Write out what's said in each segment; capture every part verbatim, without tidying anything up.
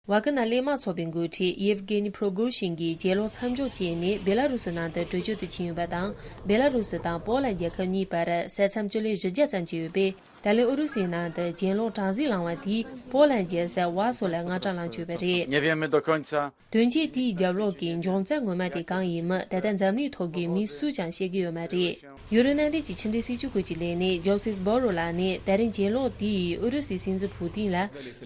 ཝ་ཀི་ན་གླས་དམག་ཚོགས་པའི་འགོ་ཁྲིད་ཡེབ་གེ་ནི་ཕྲོ་གོ་ཤིན་གྱིས་གྱེན་ལོག་མཚམས་འཇོག་བྱས་ནས་བེ་ལ་རུ་སི་ནང་དུ་བྲོས་བྱོལ་དུ་ཕྱིན་ཡོད་པ་དང་། བེ་ལ་རུ་སི་དང་པོ་ལན་རྒྱལ་ཁབ་གཉིས་བར་ས་མཚམས་སྤྱི་ལེ་བཞི་བརྒྱ་ཙམ་ཅིག་ཡོད་པས། ད་ལན་ཨུ་རུ་སུའི་ནང་དུ་གྱེན་ལོག་གྲངས་རྩིས་བླངས་པ་དེས་པོ་ལན་རྒྱལ་ས་ཝར་སོ་ལ་དངངས་སྐྲག་ལངས་བཅུག་པ་རེད། Nie wiemy do końca དོན་རྐྱེན་དེའི་རྒྱབ་ལོགས་ཀྱི་འབྱུང་རྩ་ངོ་མ་དེ་གང་ཡིན་མིན་ད་ལྟ་འཛམ་གླིང་ཐོག་གི་མི་སུས་ཀྱང་ཤེས་ཀྱི་ཡོད་མ་རེད། ཡུ་རོབ་མནའ་འབྲེལ་གྱི་ཕྱི་འབྲེལ་སྲིད་ཇུས་སྐོར་གྱི་ལས་སྣེ་ཇོ་སེབ་བྷོ་རོ་ལགས་ནས། ད་རིང་གྱེན་ལོག་དེས་ཨུ་རུ་སུའི་སྲིད་འཛིན་ཕུ་ཏིན་ལ་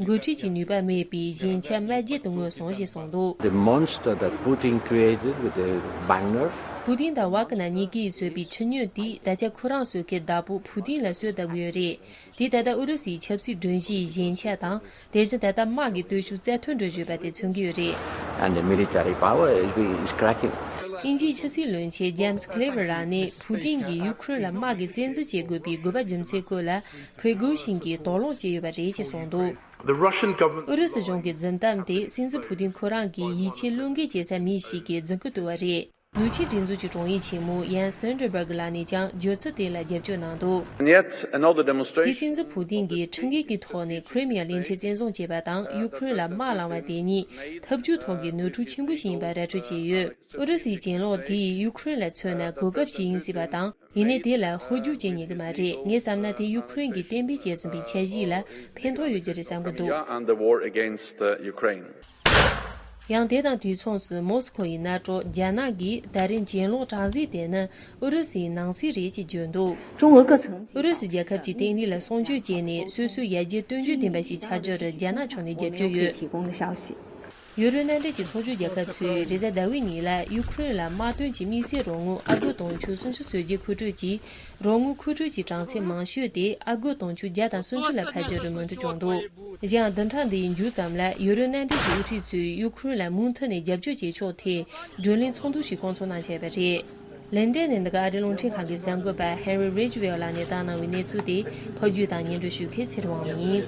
འགོ་ཁྲིད་ཀྱི་ནུས་པ་མེད་པའི་ཞན་ཆ་མ་བརྗེད་དུ་མངོན་སོང་ཞེས་གསུངས་འདུག། The monster that Putin created with the banger. ཕུ་ཏིན་དང་ཝ་ཀི་ན་གཉིས་ཀས་བཟོས་པའི་ཆུ་སྙོད་དེས་ད་ཆ་ཁོ་རང་གསོད་མཁན་བདག་པོ་ཕུ་ཏིན་ལ་གསོས་བཏབ་ཀྱི་ཡོད་རེད། དེས་ད་ལྟ་ཨུ་རུ་སུའི་ཆབ་སྲིད་སྒྲོམ་གཞིའི་ཞན་ཆ་དང་། དེ་བཞིན་ད་ལྟ་དམག་གི་སྟོབས་ཤུགས་རྩ་མཐོན་འགྲོ་བཞིན་པ་དེ་མཚོན་གྱི་ཡོད་རེད། And the military power is, being, is cracking. དབྱིན་ཇིའི་ཕྱི་སྲིད་བློན་ཆེན་ཇེམ་སི་ཁི་ལེ་ཝར་ལགས་ནས་ཕུ་ཏིན་གྱིས་ཡུ་ཁུ་རེན་ལ་དམག་གི་བཙན་འཛུལ་བྱེད་དགོས་པའི་དགོས་པ་རྒྱུ་མཚན་སྐོར་ལ། ཕྲི་གོ་ཤིན་གྱིས་དོགས་སློང་བྱས་ཡོད་པ་རེད་ཅེས་གསུངས་འདུག། The Russian government. ཨུ་རུ་སུ་གཞུང་གི་འཛིན་སྟངས་དེ་སྲིད་འཛིན་ཕུ་ཏིན་ཁོ་རང་གིས་ཡིད་ཆེས་བློས་འགེལ་བྱེད་ས་མི་ཞིག་གིས་རྫུན་སྐུལ་བཏང་བ་རེད། ནུབ་ཕྱོགས་སྒྲིག་འཛུགས་ཀྱི་དྲུང་ཡིག་ཆེན་མོ་ཡན་སི་སྟོན་ཊེན་བྷར་གི་ལགས་ནས་ཀྱང་བརྗོད་ཚུལ་དེ་ལ་རྒྱབ་སྐྱོར་གནང་འདུག། And yet another demonstration. དེ་སྲིད་འཛིན་ཕུ་ཏིན་གྱིས་ཁྲིམས་འགལ་གྱི་ཐོག་ནས་ཁི་རི་མི་ཡ་གླིང་ཕྲན་བཙན་བཟུང་བྱས་པ་དང་ཡུ་ཁུ་རེན་ལ་དམག་བླངས་པ་དེ་གཉིས་འཐབ་ཇུས་ཐོག་གི་ནོར་འཁྲུལ་ཆེན་པོ་ཞིག་ཡིན་པ་ར་སྤྲོད་བྱས་ཡོད། ཨུ་རུ་སུའི་གྱེན་ལོག་དེས་ཡུ་ཁུ་རེན་ལ་མཚོན་ན་གོ་སྐབས་ཤིག་ཡིན་སྲིད་པ་དང་། ཡིན་ནའི་དེ་ལ་ཧོལ་རྒྱུག་བྱེད་ཉན་གྱི་མ་རེད། ངས་བསམ་ན་དེ་ཡུ་ཁུ་རེན་གྱིས་གཏན་འབེབས་བྱས་ཟིན་པའི་འཆར་གཞི་ལ་ཕན་ཐོགས་ཡོད་རྒྱུ་རེད་བསམ་གྱི་འདུག། And the war against, uh, Ukraine. ཡང་དེ་དང་དུས་མཚུངས་སུ་མོ་སི་ཁོ་ཡི་མནའ་གྲོགས་རྒྱ་ནག་གིས་ད་རིང་གྱེན་ལོག་གྲངས་རྩིས་དེ་ནི་ཨུ་རུ་སུའི་ནང་སྲིད་རེད་ཅེས་བརྗོད་འདུག། 中俄各层级 ཨུ་རུ་སུ་རྒྱལ་ཁབ་ཀྱི་བརྟན་ལྷིང་ལ་སྲུང་སྐྱོབ་བྱས་ནས་སོ་སོའི་ཡར་རྒྱས་མདུན་སྐྱོད་ལྡན་པ་ཞིག་ཆགས་རྒྱུར་རྒྱ་ནག་ཕྱོགས་ནས་རྒྱབ་སྐྱོར་ཡོད། 提供的消息。 ཡུ་རོབ་མནའ་འབྲེལ་གྱི་ཚོགས་ཞུགས་རྒྱལ་ཁབ་ཚོས་རེས་གཟའ་ཟླ་བའི་ཉིན་ལ་ཡུ་ཁུ་རེན་ལ་དམག་དོན་གྱི་དམིགས་བསལ་རོགས་དངུལ་ཨ་སྒོར་དུང་ཕྱུར་སུམ་ཅུ་སོ་བརྒྱད་མཁོ་སྤྲོད་ཀྱིས། རོགས་དངུལ་མཁོ་སྤྲོད་ཀྱི་གྲངས་ཚད་མང་ཤོས་དེ་ཨ་སྒོར་དུང་ཕྱུར་བརྒྱ་དང་སུམ་ཅུ་ལ་འཕར་རྒྱུར་མོས་མཐུན་བྱུང་འདུག། གཞན་ཡང་བདུན་ཕྲག་འདིའི་མཇུག་ཙམ་ལ་ཡུ་རོབ་མནའ་འབྲེལ་གྱི་དབུ་ཁྲིད་ཚོས་ཡུ་ཁུ་རེན་ལ་མུ་མཐུད་ནས་རྒྱབ་སྐྱོར་བྱེད་ཕྱོགས་ཐད་བགྲོ་གླེང་ཚོགས་འདུ་ཞིག་བསྐོང་ཚོགས་གནང་བཞིན་པ་རེད། ལན་ཌན་ནས་འདི་ག་ཨ་རིའི་རླུང་འཕྲིན་ཁང་གི་གསར་འགོད་པ་Harry Ridgwell ལགས་ནས་བཏང་གནང་བའི་གནས་ཚུལ་དེ་ཕབ་སྒྱུར་དང་སྙན་སྒྲོན་ཞུ་མཁན་ཚེ་རིང་དབང་མོ་ཡིན།